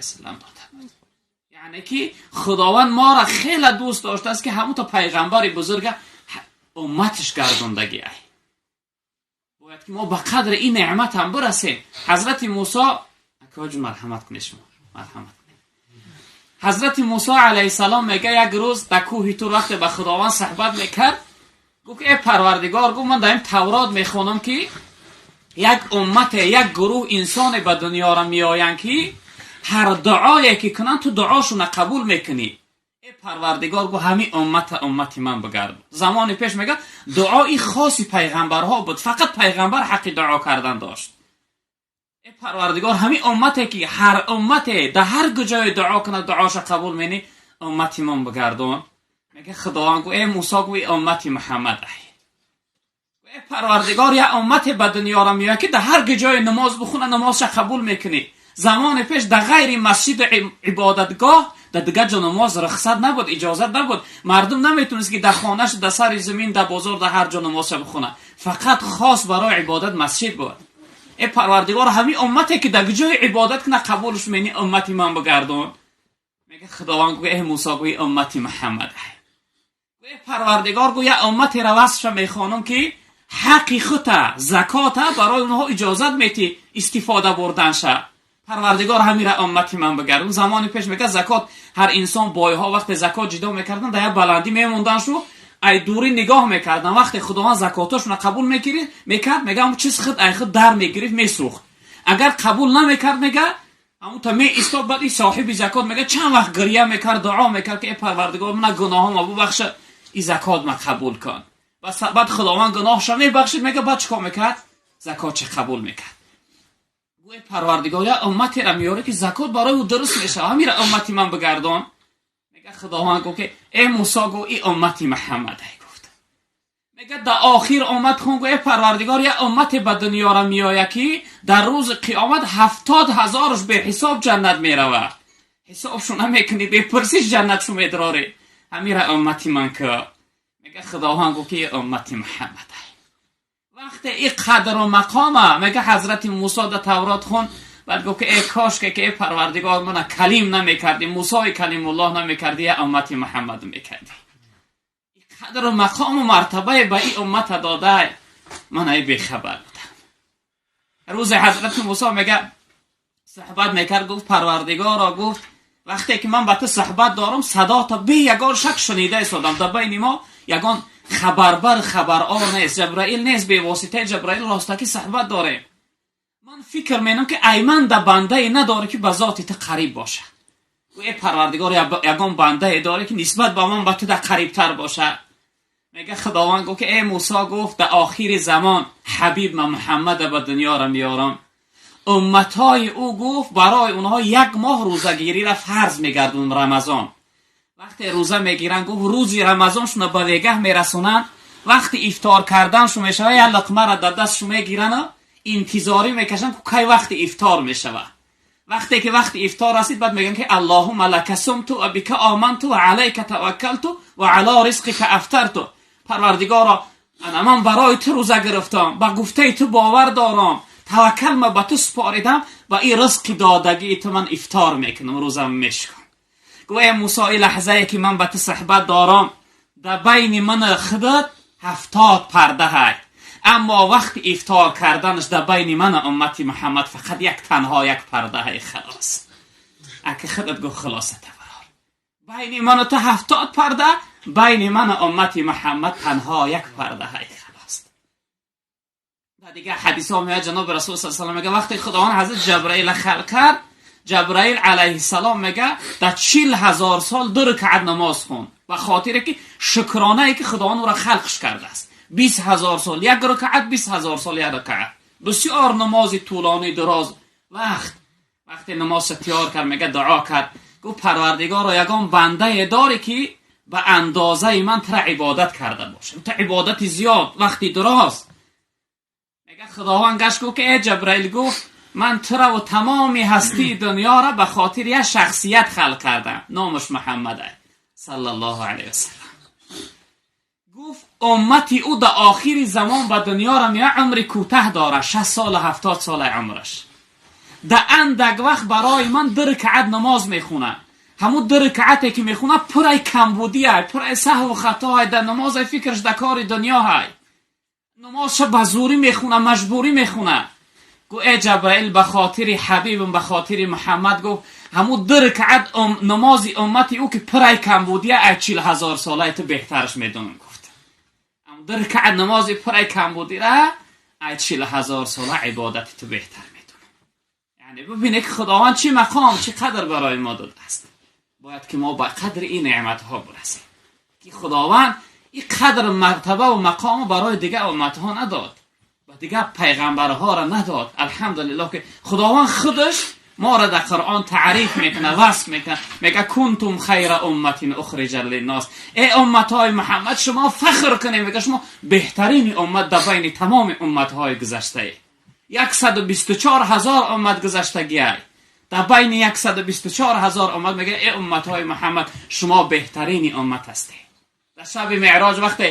وسلم داده بود. یعنی که خداوند ما را خیلی دوست داشته است که همون تا پیغمبر بزرگ امتش گردوندگی ای. باید که ما به قدر این نعمت هم برسیم. حضرت موسی اکا جون مرحمت کنید، شما مرحمت کنید. حضرت موسی علیه السلام میگه یک روز در کوه تور وقتی به خداوند صحبت میکرد، گفت ای پروردگار، گفت من در این تورات میخوانم که یک امت، یک گروه انسان به دنیا را میآیند که هر دعایی که کنن تو دعاشون قبول میکنی. ای پروردگار، گفت همین امت امتی من بگرد. زمان پیش میگه دعای خاصی پیغمبرها بود، فقط پیغمبر حق دعا کردن داشت. ای پروردگار، همین امتی که هر امت در هر جای دعا کنه دعاش قبول مینی، امتی من بگردون. میگه خداوند گفت ای موسی، گفت ای امتی محمد ای. ای پروردگار، یا امت به دنیا را میاد که در هر جای نماز بخونه نمازش قبول میکنی. زمان پیش در غیر مسجد عبادتگاه در دیگه جا نماز رخصت نبود، اجازت نبود. مردم نمیتونست که در خانهش، در سر زمین، در بازار، در هر جا نماز بخونه، فقط خاص برای عبادت مسجد بود. ای پروردگار، همین امتی که در جای عبادت کنه قبولش مینی، امتی من بگردون. میگه خداوند گوی ای موسی، گوی امتی محمد. ای پروردگار، گوی امتی را وصفش میخوانم که حقی خودت زکات برای اونها اجازت میتی استفاده بردن شه. پروردگار، همین را امتی من بگرد. اون زمانی پیش میگه زکات هر انسان بایها وقت زکات جدا میکردن، در یک بلندی میموندن شو ای دوری نگاه میکردن. وقتی خداوند زکاتاشون قبول میکرد میکرد، میگه همون چیز خود ای خود در میگرفت، میسوخت. اگر قبول نمیکرد، میگه همون تا می ایستاد. بعد این صاحب زکات میگه چند وقت گریه میکرد، دعا میکرد که ای پروردگار، من گناهام ببخش، این زکات ما قبول کن. بعد خداوند گناهش میبخشید. میگه بعد چیکار میکرد؟ زکات چه قبول میکرد. گوی پروردگار، یا امتی را میاره که زکات برای او درست میشه، همین را امتی من بگردان. میگه خداوند گفت که ای موسی، گو ای امتی محمد ای گفت. میگه در آخر امت خون گو ای پروردگار، یا امت به دنیا را میآید که در روز قیامت 70,000ش به حساب جنت میروه، حسابشو نمیکنی، به پرسش جنتشو میدراره، همین را امتی من که. میگه خداوند گفت که امتی محمد ای. وقتی این قدر و مقامه میگه حضرت موسی در تورات خون، بعد گفت که ای کاش که ای پروردگار من کلیم نمیکردی، موسی کلیم الله نمیکردی، یا امتی محمد میکردی. این قدر و مقام و مرتبه به این امت داده، من ای بیخبر بودم. روز حضرت موسی میگه صحبت میکرد، گفت پروردگارا، گفت وقتی که من با تو صحبت دارم صدا تا بی یگان شک شنیده ایستادم. در بین ما یگان خبربر خبرآر نیست، جبرائیل نیست، به واسطه جبرائیل راستکی صحبت داریم. من فکر مینم که ایمن در بنده نداره که به ذات تو قریب باشه. و ای پروردگار، یگان بنده داره که نسبت به من به تو در قریب تر باشه؟ میگه خداوند گفت که ای موسی، گفت در آخر زمان حبیب من محمد به دنیا را میارم، امتای او گفت برای اونها یک ماه روزگیری را فرض میگردون رمضان. وقتی روزه میگیرن، گفت روزی رمضان شون به وگه میرسونن، وقتی افطار کردن شو میشوه، یک لقمه را در دستشون میگیرن و انتظاری میکشن که کی وقت افطار میشوه. وقتی که وقت افطار رسید، بعد میگن که اللهم لك صمت و بك آمنت و علیک توکلت و علی رزقک افطرت. پروردگارا، انا من برای تو روزه گرفتم، با گفته تو باور دارم، توکل ما به تو سپاریدم و این رزق دادگی تو من افطار میکنم، روزم میشکن. گو ای موسی، این لحظه که من به تو صحبت دارم در بین من خودت 70 پرده های، اما وقت افطار کردنش در بین من و امتی محمد فقط یک تنها یک پرده های. خلاص اگه خودت گفت خلاصه تبرار بین من و تو 70 پرده، بین من و امتی محمد تنها یک پرده های. خلاص. و دیگه حدیث ها میاد، جناب رسول صلی الله علیه و میگه وقتی خداوند حضرت جبرائیل خلق کرد، جبرائیل علیه السلام میگه در 40,000 سال دو رکعت نماز خون و خاطر که شکرانه ای که خداوند او را خلقش کرده است. 20,000 سال یک رکعت، 20,000 سال یک رکعت، بسیار نماز طولانی دراز وقت. وقتی نماز تیار کرد، میگه دعا کرد، گفت پروردگار، یگان بنده داری که به اندازه من تر عبادت کرده باشه، تو عبادت زیاد، وقتی دراز؟ میگه خداوند گشت گفت که ای جبرائیل، گفت من تو را و تمام هستی دنیا را به خاطر یک شخصیت خلق کردم، نامش محمد صلی الله علیه وسلم. گفت امتی او در آخر زمان به دنیا را میاد، عمر کوته داره، 60 سال 70 سال عمرش. Дар андак вақт барои ман 2 ракъат намоз мехона. Ҳамун 2 ракъате ки мехона пурай камбудиай, пурай саҳву хатоай, дар намозай фикраш дар кори дунёҳай. Намозша ба зӯрӣ мехона, маҷбурӣ мехона. Гу э Ҷабраил, ба хотири ҳабибам, ба хотири Муҳаммад, гуфт ҳамун 2 ракъат намози уммати ӯ ки пурай камбудия, ай 40 ҳазор солаи ту беҳтараш медонам, гуфт. Ҳамун 2 ракъат намози пурай камбудира ай 40 ҳазор сола ибодати ту беҳтар медонам. Яъне бибинед ки Худованд чӣ мақом, чӣ қадр барои мо додааст. Бояд ки мо ба қадри ин неъматҳо бирасем, ки Худованд ин қадр мартаба ва мақому барои дигар умматҳо надод, ба дигар пайғамбарҳоро надод. Алҳамдулиллоҳ, ки Худованд худаш моро дар Қуръон таъриф мекунад, васф мекунад, мега кунтум хайра умматин ухриҷат линнос. Эй умматҳои Муҳаммад, шумо фахр кунед, мега шумо беҳтарини уммат дар байни тамоми умматҳои гузаштае. 124 ҳазор уммат гузаштагиай, дар байни 124 ҳазор уммат мега эй умматҳои Муҳаммад, шумо беҳтарини уммат ҳастед. Дар шаби меъроҷ вақте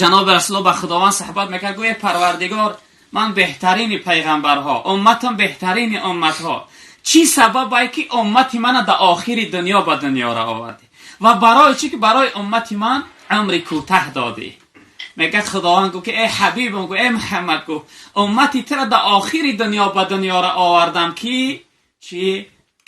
ҷаноби Расулуллоҳ ба Худованд суҳбат мекард, гӯ эй Парвардигор, ман беҳтарини пайғамбарҳо, умматам беҳтарини умматҳо, чӣ сабабае ки уммати мана дар охири дунё ба дунёро овардӣ ва барои чӣ ки барои уммати ман умри кӯтаҳ додӣ? Мегӯяд Худованд, гӯ ки эй ҳабибам, гӯ эй Муҳаммад, гӯ уммати туро дар охири дунё ба дунёро овардам ки чӣ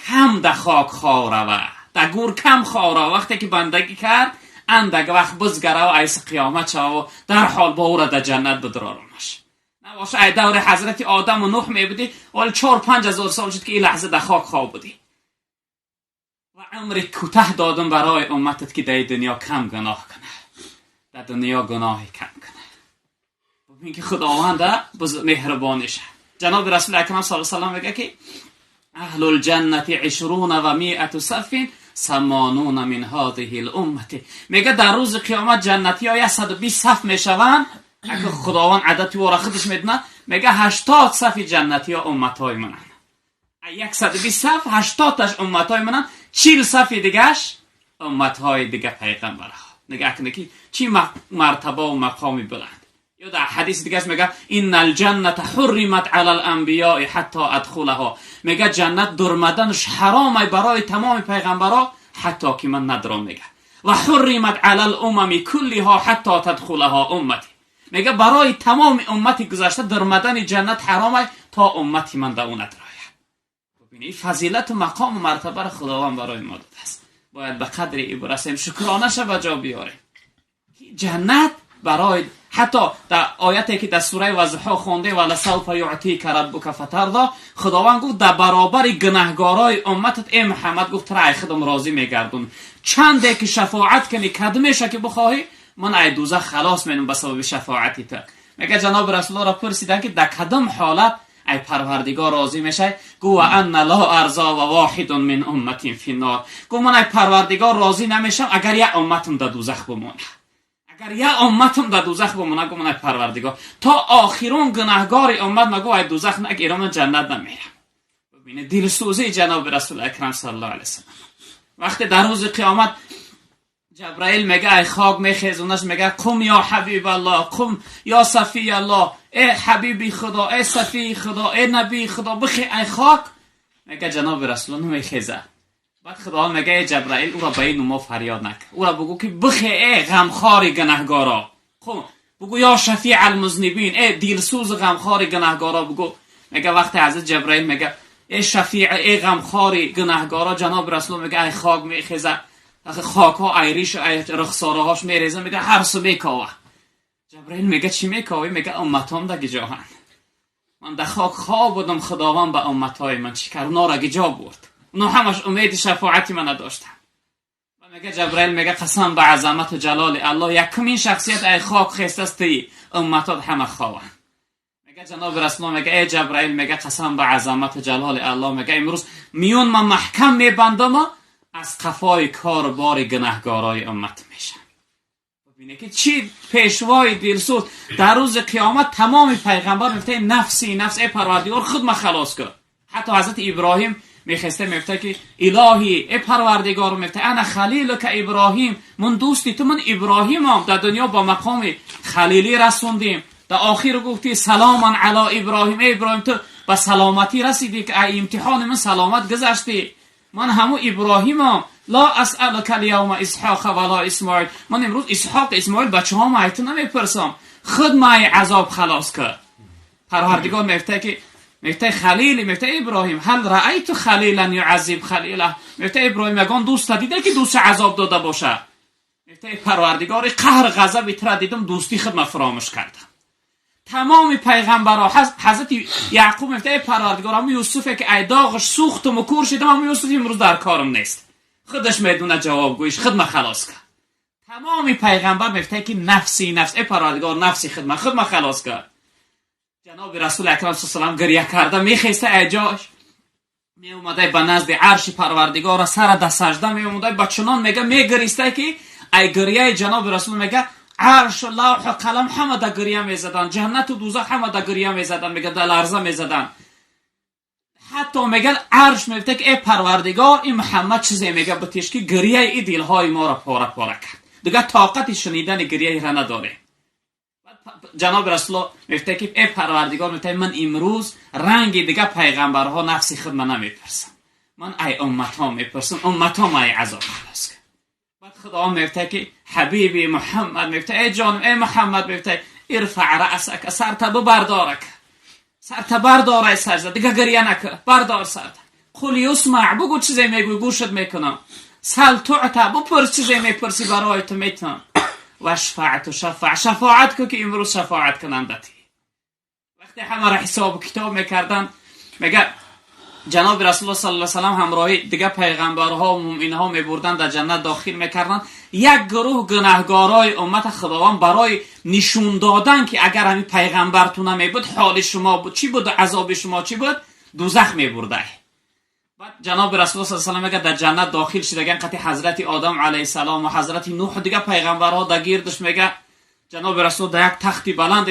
кам да хок хов рава, да гур кам хов рава. Вақте ки бандагӣ кард, андак вақт бизгарав, айси қиёмат шававу дарҳол бо ӯра дар ҷаннат бидрорамаш. Набоша ай даври ҳазрати Одаму Нуҳ мебудӣ, вале 4-5 ҳазор сол шуд ки ин лаҳза дар хок хоб будӣ. Ва умри кӯтаҳ додам барои умматат ки дар дунё кам гуноҳ кунад, дар дунё гуноҳи кам кунад. Бубин ки Худованда меҳрубониша. Ҷаноби Расули Акрам саллаллоҳу алайҳи васаллам мегӯяд ки аҳлул ҷаннати عشرون و مئة صف ثمانون من هذه الأمة. мега дар рӯзи қиёмат ҷаннатиҳо 120 саф мешаванд. Агар Худованд адади ӯро худаш медонад, мега 80 сафи ҷаннатиҳо умматҳои мананд. 120 саф 80таш умматҳои мананд, 40 сафи дигаш умматҳои дига пайғамбарҳо. Нигаҳ кунед ки чӣ мартаба ва мақоми баланд. Ё дар ҳадиси дигаш мега إن الجنة حرمت على الأنبياء حتى أدخلها. мега ҷаннат дурмаданаш ҳаромай барои тамоми пайғамбарҳо, ҳатто ки ман надром. Мега وحرمت على الأمم كلها حتى تدخلها أمتي. мега барои тамоми уммати гузашта дурмадани ҷаннат ҳаромай, то уммати ман да ӯ надрояд. Бубини, фазилату мақому мартабаро Худованд барои мо додааст. Бояд ба қадри и бирасем, шукронаша ба ҷо биёрем. Ҷаннат барои ҳатто дар ояте ки дар сураи Ваззуҳо хонде, ولسوف يعطيك ربك فترضى, Худованд гуфт дар баробари гунаҳгорои умматат, э Муҳаммад, гуфт тура ай худам розӣ мегардон. Чанде ки шафоат кунӣ, кадмеша ки бихоҳӣ, ман ай дӯзах халос менам ба сабаби шафоати ту. Мега ҷаноби Расулуллоҳро пурсиданд ки дар кадом ҳолат ай Парвардигор розӣ мешай? Гу وأنا لا أرضى وواحد من أمتي في النار. Гу ман ай Парвардигор розӣ намешам, агар як умматам дар дӯзах бимонад. Агар як умматам дар дӯзах бимонад, гу ман ай Парвардигор то охирон гунаҳгори уммат ма, гу ай дӯзах нагирам, ман ҷаннат намерам. Бибинед дилсӯзии ҷаноби Расули Акрам саллаллоҳу алайҳи васаллам. Вақте дар рӯзи қиёмат Ҷабраил мега ай хок мехезонаш, мега قم يا حبيب الله، قم يا صفي الله, э ҳабиби Худо, э сафии Худо, э набии Худо, бихе ай хок. Мега ҷаноби Расулуллоҳ намехеза. Баъд Худованд мега э Ҷабраил, ӯро ба ин нумо фарёд накун, ӯро бугӯ ки бихе, э ғамхори гунаҳгоро, قم, бугӯ يا شفيع المذنبين, э дилсӯзи ғамхори гунаҳгоро бугӯ. Мега вақте ҳазрат Ҷабраил мега э шафиъ, э ғамхори гунаҳгоро, ҷаноби Расулуллоҳ мега ай хок мехеза, хокҳо ай риш, ай рухсораҳош мереза, мега ҳар су мекова. Ҷабраил мега чӣ мековӣ? Мега умматом да гиҷоҳанд, ман дар хок хоб будам, Худованд ба умматҳои ман чӣ кард, онора гиҷо бурд, оно ҳамаш умеди шафоати мана доштанд. Ва мега Ҷабраил мега қасам ба азамату ҷалоли Аллоҳ, якумин шахсият ай хок хестаст туи, умматот ҳама хованд. Мега ҷаноби Расулуллоҳ мега э Ҷабраил, мега қасам ба азамату ҷалоли Аллоҳ, мега имрӯз миён ман маҳкам мебандаму аз қафои кору бори гунаҳгорои уммат мешам. Бибине ки чӣ пешвои дилсӯз. Дар рӯзи қиёмат тамоми пайғамбар мегуфта نفسي نفسي, эй Парвардигор, худ ма халос кун. Ҳатто ҳазрати Иброҳим мехеста, мегуфта ки илоҳӣ, э Парвардигор, мегуфта أنا خليلك إبراهيم, ман дӯсти ту, ман Иброҳимам, дар дунё ба мақоми халилӣ расондим, дар охир гуфти سلام على إبراهيم, э Иброҳим, ту ба саломатӣ расидӣ, ки ай имтиҳони ман саломат гузаштӣ. Ман ҳаму Иброҳимам. Ла асъалука аляавма Исҳоқа вала Исмоил. Ман имрӯз Исҳоқ, Исмоил бачаҳоам ай ту намепурсам. Худ май азоб халос кар. Парвардигор мефта ки мефта Халил, мефта Иброҳим, ҳал раайту халилан юаззиб халила. Мефта Иброҳим ягон дӯста дида ки дӯст азоб дода боша. Мефта Парвардигори қаҳр ғазаби тра дидам, дӯстии худ ма фаромӯш кардам. Тамоми пайғамбарҳо, ҳазрати Яъқуб мефта эй Парвардигор, ҳамун Юсуфе ки ай доғаш сӯхтуму кур шидам, ҳамун Юсуф имрӯз дар корам нест. Худаш медона ҷавобгӯиш, худ ма халос кард. Тамоми пайғамбар мефта ки нафси нафс, эй Парвардигор, нафси худ ма халос кард. Ҷаноби Расули Акрам саллаллоҳу алайҳи гиря карда мехеста ай ҷош, меомадай ба назди арши Парвардигора, сара да сажда меомадай, ба чунон мега мегириста ки ай гиряи ҷаноби Расул мега аршу лавҳу қалам ҳама да гиря мезаданд, ҷаннату дузах ҳама да гиря мезаданд, мега да ларза мезаданд. Ҳатто мега арш мегуфта ки эй Парвардигор, ин Муҳаммад чизе мега битеш ки гиряи и дилҳои моро пора пора кард, дигар тоқати шунидани гиряиро надорем. Ҷаноби Расулло мегуфта ки эй Парвардигор, мегуфта ман имрӯз ранги дигар пайғамбарҳо нафси худ ма намепурсам, ман ай умматҳо мепурсам, умматҳом ай азоб халос кар. Баъд Худованд мегуфта ки ҳабиби Муҳаммад, мегуфта эй ҷонам, эй Муҳаммад, мегуфта ирфаъ раъсака, сарта бибардорак, сарта бардорай сажда, дигар гиря накар, бардор сарта. Қул юсмаъ, бугӯ чизе мегӯй, гӯшат мекунам. Сал туъта, бипурс чизе мепурсӣ, барои ту метавам. Вашфаъ тушаффаъ, шафоат кун ки имрӯз шафоат кунандатӣ. Вақте ҳамаро ҳисобу китоб мекарданд, мега ҷаноби Расулулло саллаллоҳу алайҳи васаллам ҳамроҳи дигар пайғамбарҳо муъминҳо мебурданд, дар ҷаннат дохил мекарданд. Як гурӯҳ гунаҳгорои уммата Худованд барои нишон додан ки агар ҳамин пайғамбарту намебуд, ҳоли шумо чӣ буд, азоби шумо чӣ буд, дузах мебурдай. Баъд ҷаноби Расулулло саллаллоҳу алайҳи васаллам мега дар ҷаннат дохил шидаган қати ҳазрати Одам алайҳиссалом ва ҳазрати Нуҳ, дигар пайғамбарҳо дар гирдаш, мега ҷаноби Расул дар як тахти баланд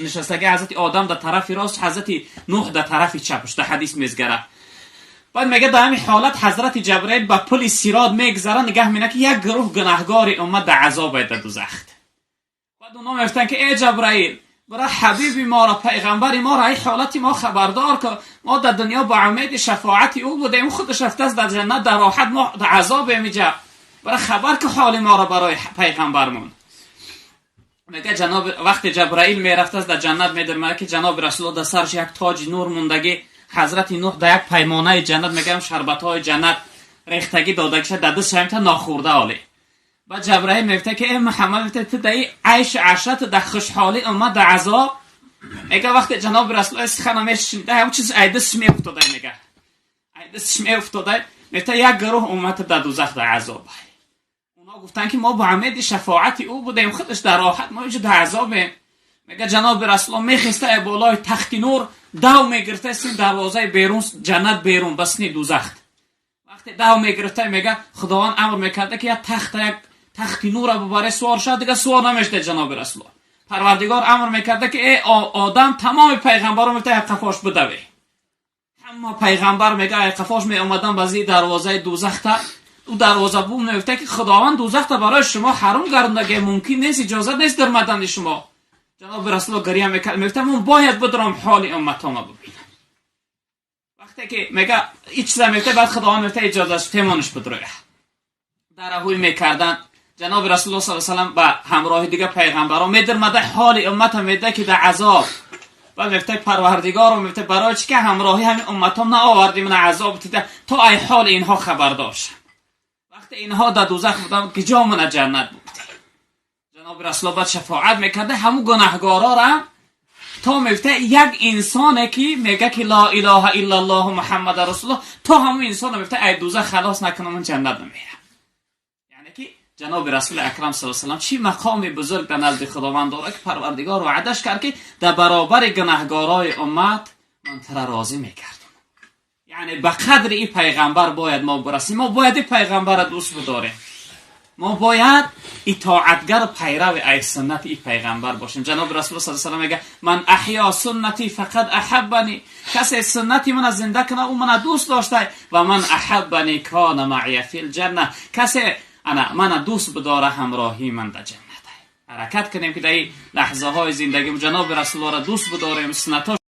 нишастаги, ҳазрати Одам дар тарафи рост, ҳазрати Нуҳ дар тарафи чапш, дар ҳадис мезгара. Баъд мега дар ҳамин ҳолат ҳазрати Ҷабраил ба пули сирот мегзара, нигаҳ мекунад ки як гурӯҳ гунаҳгори уммат дар азоб дар дузахт. Баъд оно мегуфтанд ки эй Ҷабраил, бара ҳабиби моро, пайғамбари моро ай ҳолати мо хабардор кун. Мо дар дунё ба умеди шафоати ӯ будем, худаш рафтааст дар ҷаннат дар роҳат, мо дар азобем иҷа. Бара хабар ки ҳоли моро барои пайғамбармон. Мега ҷаноб вақте Ҷабраил мерафтааст дар ҷаннат, медармада ки ҷаноби Расулулло дар сараш як тоҷи нур мондагӣ, ҳазрати Нуҳ дар як паймонаи ҷаннат, мегӯям шарбатҳои ҷаннат рехтагӣ додагиша дар дастша нохӯрда оле. Баъд Ҷабраил мегуфта ки эй Муҳаммад, мегуфта ту дар айшу ашрат, дар хушҳолӣ, уммат дар азоб. Мега вақте ҷаноби Расулулло сухана мешунида, ҳам чиз ай дасташ меафтодай, мега ай дасташ меафтодай. Мегуфта як гурӯҳ уммат дар дузах дар азоб. Оно гуфтанд ки мо ба умеди шафоати ӯ будем, худаш дар роҳат, мо инҷо дар азобем. Мега ҷаноби Расулулло мехеста ай болои тахти нур, дав мегирифта сини дарвозаи берун ҷаннат берун ба сини дузахт. Вақте дав мегирифта, мега Худованд амр мекарда ки як тахта, як тахти нура бубаре, суор шавад, дигар суор намешуда ҷаноби Расулулло. Парвардигор амр мекарда ки эй Одам, тамоми пайғамбаро мегуфта ай қафош бидаве. Ҳама пайғамбар мега ай қафош меомадан ба зири дарвозаи дузахта. Ӯ дарвозабун мегуфта ки Худованд дузахта барои шумо ҳаром гардондаге, мумкин нест, иҷозат нест дармадани шумо. Ҷаноби Расулулло гиря мекард, мегуфта ман бояд бидаром ҳоли умматома бибинам. Вақте ки мега ин чиза мегуфта, баъд Худованд мегуфта иҷозат темониш бидроя. Дараҳӯй мекарданд, ҷаноби Расулулло саллаллоҳу алайҳи васаллам ба ҳамроҳи дигар пайғамбарон медирмада, ҳоли уммата медида ки дар азоб. Баъд мегуфта Парвардигоро, мегуфта барои чӣ ки ҳамроҳи ҳамин умматом наовардӣ мана азоб дида, то ай ҳоли инҳо хабардор шам. Вақте инҳо дар дузах буданд, киҷо мана ҷаннат буд? Ҷаноби Расулулло баъд шафоат мекарда ҳамун гунаҳгорора, то мегуфта як инсоне ки мега ки ла илоҳа иллаллоҳу Муҳаммада расулуллоҳ, то ҳамун инсоно мегуфта ай дузах халос накунам, ман ҷаннат намерам. Яъне ки ҷаноби Расули Акрам саллаллоҳу алайҳи васаллам чӣ мақоми бузург дар назди Худованд дорад, ки Парвардигор ваъдаш кард ки дар баробари гунаҳгорои уммат ман тура розӣ мекардам. Яъне ба қадри ин пайғамбар бояд мо бирасем, мо бояд ин пайғамбарро дӯст бидорем, мо бояд итоатгар, пайрави ай суннати ин пайғамбар бошем. Ҷаноби Расул саллаллоҳу алайҳи васаллам мега ман аҳё суннати фақад аҳаббани, касе суннати мана зинда кунад, ӯ мана дӯст дошта, ва ман аҳаббани кана маъя фил ҷанна, касе ана мана дӯст бидора, ҳамроҳии ман дар ҷаннат. Ҳаракат кунем ки дар ин лаҳзаҳои зиндагӣ ҷаноби Расуллоҳро дӯст бидорем, суннатҳо.